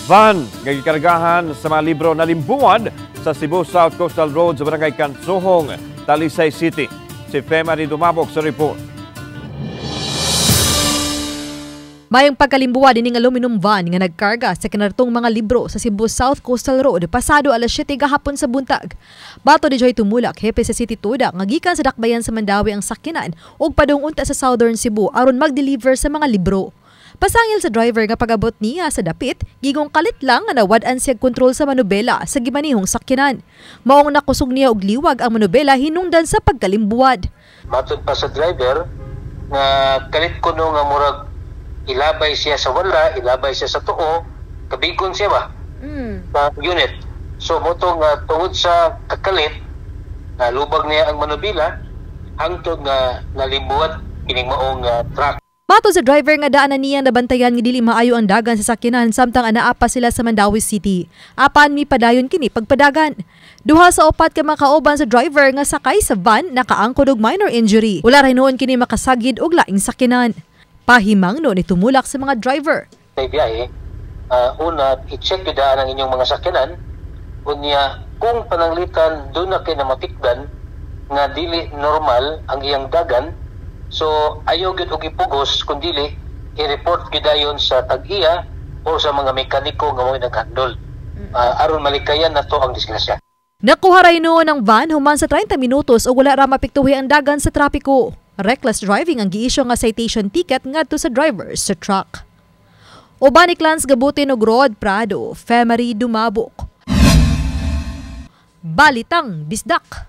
Van nga gikargahan sa mga libro nalimbuan sa Cebu South Coastal Road sa Barangay Cansuhong, Talisay City. Si Fema Dumabok sa report. Mayong pagkalimbuwa dining aluminum van nga nagkarga sa kinartong mga libro sa Cebu South Coastal Road pasado alas 7 gahapon sa buntag. Bato di Joy tumulak, hepe sa City Tuda nga gikan sa dakbayan sa Mandawi ang sakyanan ug padung unta sa Southern Cebu aron mag-deliver sa mga libro. Pasangil sa driver nga pag-abot niya sa dapit, gigong kalit lang nga nawad-an siya kontrol sa manubela sa gimanihong sakyanan. Maong nakusog niya og liwag ang manubela hinungdan sa pagkalimbuwad. Matod pa sa driver nga kalit kuno nga murag ilabay siya sa wala, ilabay siya sa tuo, kabigon siya ba? Sa unit. So moto nga tungod sa kakalit, nalubag niya ang manubila, hangtod nga nalimbuhat kining maong truck. Matod sa driver nga daan na niya nabantayan nga dili maayo ang dagan sa sakyanan samtang anaa pa sila sa Mandaue City. Apan mipadayon kini pagpadagan. Duha sa upat ka mga kauban sa driver nga sakay sa van nakaangkod og minor injury. Wala ra hinuon kini makasagid og laing sakyanan. Pahimangno ni tumulak sa mga driver. Kay biyahe, una, i-check gyud ang inyong mga sakyanan. Unya, kung pananglitan doon na kay namatikdan nga dili normal ang iyang dagan, so ayaw gyud og ipugos kun dili i-report gyud dayon sa tag-iya o sa mga mekaniko nga mo'y naghandol. Aron malikayan nato ang disgrasya. Nakuha ra hinuon ang van human sa 30 minutos ug wala ra mapiktuhi ang dagan sa trapiko. Reckless driving ang giisyu nga citation ticket ngadto sa driver sa truck. Uban ni Clans Gabutin og Rod Prado, Femery Dumabok. Balitang Bisdak.